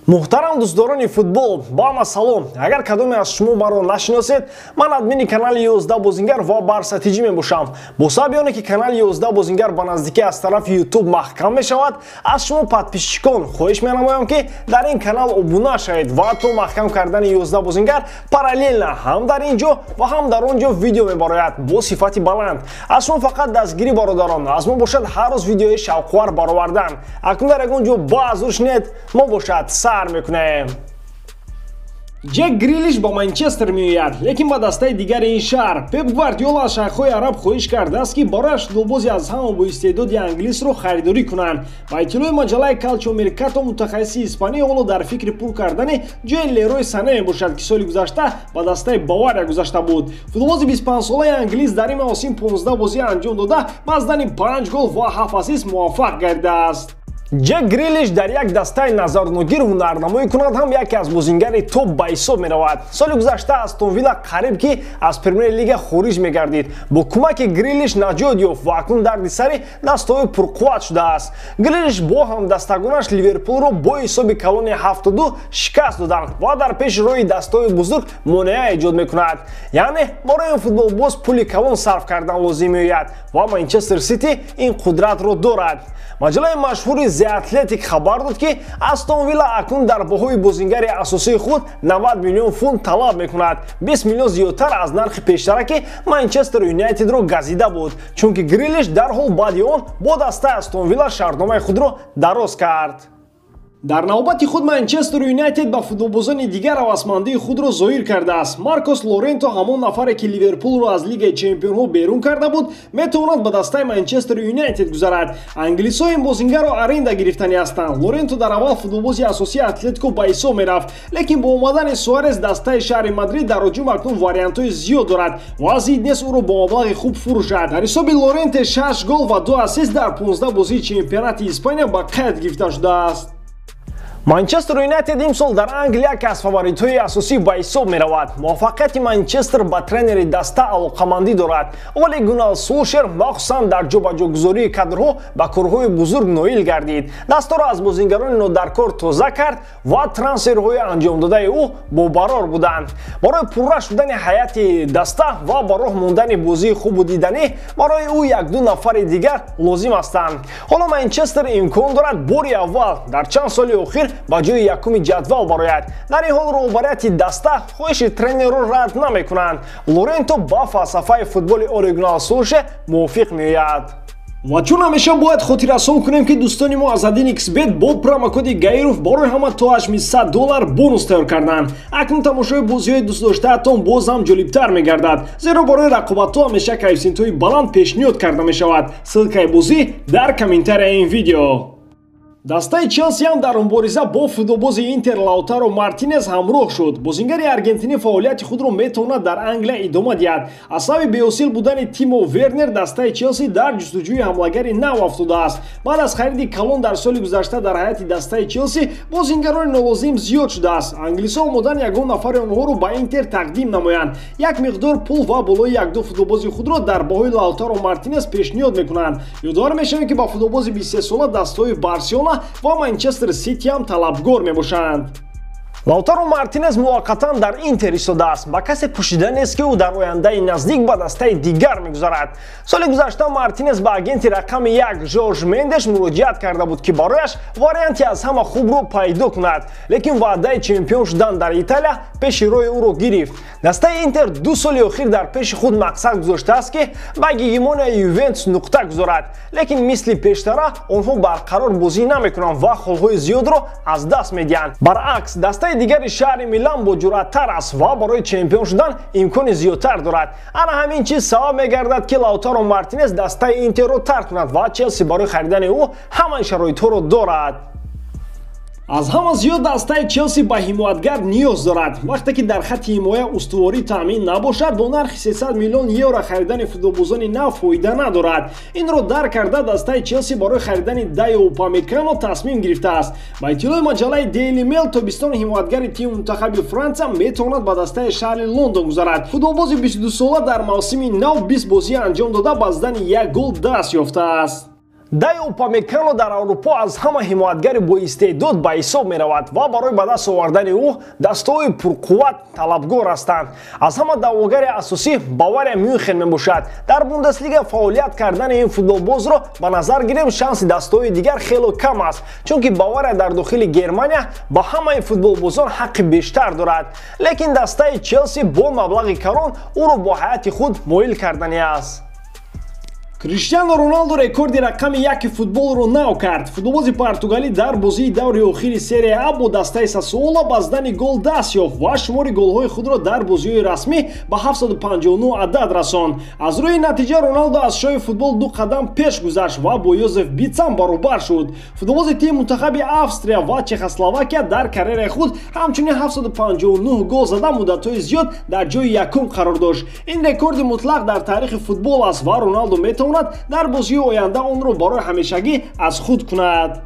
Муҳтарам дӯстдорони футбол, ба ҳама салом. Агар кадоме аз шумо маро нашиносед, ман админи канали 11 бозингар ва Барса ТЖ мебошам. Бо сабаби оне ки канали 11 бозингар ба наздикӣ аз тарафи YouTube маҳкам мешавад, аз шумо подписчикон хоҳиш менамоям, ки дар ин канал обуна шавед ва то маҳкам кардани 11 бозингар параллельно ҳам дар ин ҷо ва ҳам дар он ҷо видео мебарояд бо сифати баланд. Аз шумо фақат дастгирӣ, бародарон, аз мо бошад ҳар рӯз видеои шавқовар баровардан. Акнун дар ягон ҷо баъзур шинед, мо бошад сар мекунем. Ҷек Грилиш ба Манчестер меояд, лекин ба дастаи дигари ин шаҳр. Пеп Гвардиола аз шайхҳои араб хоҳиш кардааст, ки барояш футболбози аз ҳама боистеъдоди англисро харидорӣ кунанд. Ба иттилои маҷаллаи Калчо Меркато, мутахассиси испанӣ ҳоло дар фикри пур кардани ҷои Лерой Сане мебошад, ки соли гузашта ба дастаи Бавария гузашта буд. Футболбози 25-солаи англис дар ин мавсим 15 бозӣ анҷом дода, ба задани 5 гол ва 7 ассист муваффақ гардидааст. Ҷек Грилиш дар як дастаи назарногир ҳунарнамоӣ кунад ҳам яке аз бозингари топ ба ҳисоб меравад. Соли гузашта Астон Вилла қариб ки аз Премер-лига хориҷ мегардид. Бо кӯмаки Грилиш наҷот ёфт ва акнун дарди сари дастаҳои пурқувват шудааст. Грилиш бо ҳамдастагонаш Ливерпулро бо ҳисоби калони 7-2 шикаст доданд ва дар пеши роҳи дастаҳои бузург монеа эҷод мекунад. Яъне барои ин футболбоз пули калон сарф кардан лозим меояд ва Манчестер Сити ин қудратро дорад. Маҷаллаи машҳури The Athletic хабар дод, ки Астон Вилла акнун дар баҳои бозингари асосии худ 90 миллион фунт талаб мекунад, 20 миллион зиёдтар аз нархи пештара, ки Манчестер Юнайтедро газида буд, чунки Грилиш дарҳол баъди он бо дастаи Астон Вилла шартномаи худро дароз кард. Дар навбати худ Манчестер Юнайтед ба футболбозони дигар ҳавасмандии худро зоҳир кардааст. Маркос Лоренто, ҳамон нафаре ки Ливерпулро аз Лигаи чемпионҳо берун карда буд, метавонад ба дастаи Манчестер Юнайтед гузарад. Англисҳо ин бозингарро аренда гирифтанӣ ҳастанд. Лоренто дар аввал футболбози асосии Атлетико ба ҳисоб мерафт, лекин бо омадани Суарес дастаи шаҳри Мадрид дар ҳуҷум акнун вариантҳои зиёд дорад ва зид нест ӯро бо маблағи хуб фурӯшад. Дар ҳисоби Лоренте 6 гол ва 2 ассист дар 15 бозии чемпионати Испания ба қайд гирифта шудааст. Манчестер Юнайтед имсол дар Англия яке аз фаворитҳои асосӣ ба ҳисоб меравад. Муваффақияти Манчестер ба тренери даста алоқамандӣ дорад. Оле Гуннар Сулшер махсусан дар ҷобаҷогузории кадрҳо ба корҳои бузург ноил гардид. Дастаро аз бозингарони нодаркор тоза кард ва трансферҳои анҷомдодаи ӯ бобарор буданд. Барои пурра шудани ҳайати даста ва ба роҳ мондани бозии хубу диданӣ барои ӯ як-ду нафари дигар лозим ҳастанд. Ҳоло Манчестер имкон дорад бори аввал дар чанд соли охир ба ҷои якуми ҷадвал барояд. Дар ин ҳол роҳбарияти даста хоҳиши тренерро рад намекунанд. Лоренто ба фалсафаи футболи Оле Гуннар Сулшер мувофиқ меояд. Ва чун ҳамеша бояд хотиррасон кунем, ки дӯстони мо аз 1xBet бо промокоди Гаиров барои ҳама то $800 бонус тайёр карданд. Акнун тамошои бозиҳои дӯстдоштаатон боз ҳам ҷолибтар мегардад, зеро барои рақобатҳо ҳамеша коэффисиентҳои баланд пешниҳод карда мешавад. Ссылкаи бозӣ дар комментарияи ин видео. Дастаи Челси ҳам дар мубориза бо футболбози Интер Лаутаро Мартинес ҳамроҳ шуд. Бозингари аргентинӣ фаъолияти худро метавонад дар Англия идома диҳад. Аз сабаби беҳосил будани Тимо Вернер дастаи Челси дар ҷустуҷӯи ҳамлагари нав афтодааст. Баъд аз хариди калон дар соли гузашта дар ҳайати дастаи Челси бозингарони нолозим зиёд шудааст. Англисҳо омодан ягон нафари онҳоро ба Интер тақдим намоянд. Як миқдор пул ва болои як-ду футболбози худро дар баҳои Лаутаро Мартинес пешниҳод мекунанд. Ёдовар мешавем, ки ба футболбози 23сола дастаҳои Барселона ва Манчестер Сити ҳам талабгор мебошанд. Лаутаро Мартинес муваққатан дар Интер истодааст. Ба касе пӯшида нест, ки ӯ дар ояндаи наздик ба дастаи дигар мегузарад. Соли гузашта Мартинес ба агенти рақами як Жорж Мендеш муроҷиат карда буд, ки барояш варианти аз ҳама хубро пайдо кунад, лекин ваъдаи чемпион шудан дар Италия пеши роҳи ӯро гирифт. Дастаи Интер ду соли охир дар пеши худ мақсад гузоштааст, ки ба гегемонияи Ювентус нуқта гузорад, лекин мисли пештара онҳо барқарор бозӣ намекунанд ва холҳои зиёдро аз даст медиҳанд. Баръакс, дастаи дигари шаҳри Милан боҷуръаттар аст ва барои чемпион шудан имкони зиёдтар дорад. Ана ҳамин чиз сабаб мегардад, ки Лаутаро Мартинес дастаи Интерро тарк кунад ва Челси барои харидани ӯ ҳамаи шароитҳоро дорад. Аз ҳама зиёд дастаи Челси ба ҳимоятгар ниёз дорад. Вақте ки дар хатти ҳимоя устуворӣ таъмин набошад, бо нархи 300 миллион евро харидани футболбозони нав фоида надорад. Инро дарк карда дастаи Челси барои харидани Дайо Упамекано тасмим гирифтааст. Ба иттилои маҷаллаи Daily Mail, тобистон ҳимоятгари тими мунтахаби Франсия метавонад ба дастаи шаҳри Лондон гузарад. Футболбози 22сола дар мавсими нав 20 бозӣ анҷом дода, ба задани як гол даст ёфтааст. Дайо Упамекано дар Аврупо аз ҳама ҳимоятгари боистеъдод ба ҳисоб меравад ва барои ба даст овардани ӯ дастаҳои пурқувват талабгор ҳастанд. Аз ҳама даъвогари асосӣ Бавария Мюнхен мебошад. Дар Бундеслига фаъолият кардани ин футболбозро ба назар гирем, шанси дастаҳои дигар хело кам аст, чунки Бавария дар дохили Германия ба ҳамаи футболбозон ҳаққи бештар дорад. Лекин дастаи Челси бо маблағи калон ӯро бо ҳайати худ моил кардани аст. Криштиану Роналду рекорди рақами яки футболро нав кард. Футболбози португалӣ дар бозии даври охири Серия А бо дастаи Сассуоло ба задани гол даст ёфт ва шумори голҳои худро дар бозиҳои расмӣ ба 759 адад расонд. Аз рӯи натиҷа Роналду аз шоҳи футбол ду қадам пеш гузашт ва бо Йозеф Битсам баробар шуд. Футболбози тими мунтахаби Австрия ва Чехословакия дар карьераи худ ҳамчунин 759 гол зада, муддатҳои зиёд дар ҷои якум қарор дошт. Ин рекорди мутлақ дар таърихи футбол аст ва Роналду метавонад дар бозии оянда онро барои ҳамешагӣ аз худ кунад.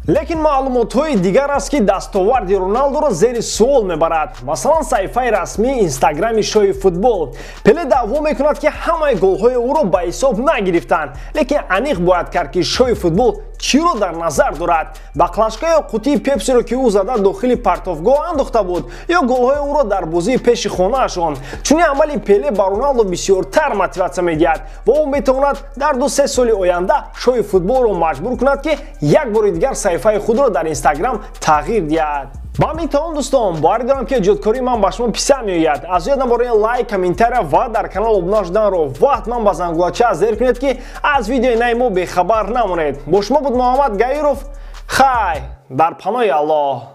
Лекин маълумотҳои дигар аст, ки дастоварди Роналдуро зери суол мебарад. Масалан, саҳифаи расмии Инстаграми шоҳи футбол. Пеле даъво мекунад, ки ҳамаи голҳои ӯро ба ҳисоб нагирифтанд, лекин аниқ бояд кард, ки шоҳи футбол чиро дар назар дорад. Баклажка ё қутии пепсиро, ки ӯ зада дохили партовгоҳ андохта буд, ё голҳои ӯро дар бозии пеши хонаашон. Чунин амали Пеле ба Роналдо бисёртар мотиватсия медиҳад ва ӯ метавонад дар 2-3 соли оянда шоҳи футболро маҷбур кунад, ки як бори дигар саҳифаи худро дар Инстаграм тағйир диҳад. Ба ҳамин тамом, дӯстон, боварӣ дорам, ки эҷодкории ман ба шумо писанд меояд. Аз ёд набаред лайк, комментария ва дар канал обуна шуданро ва ҳатман ба зангулача зер кунед, ки аз видеои нави мо бехабар намонед. Бо шумо буд Муҳаммад Гаиров. Хай, дар паноҳи Аллоҳ.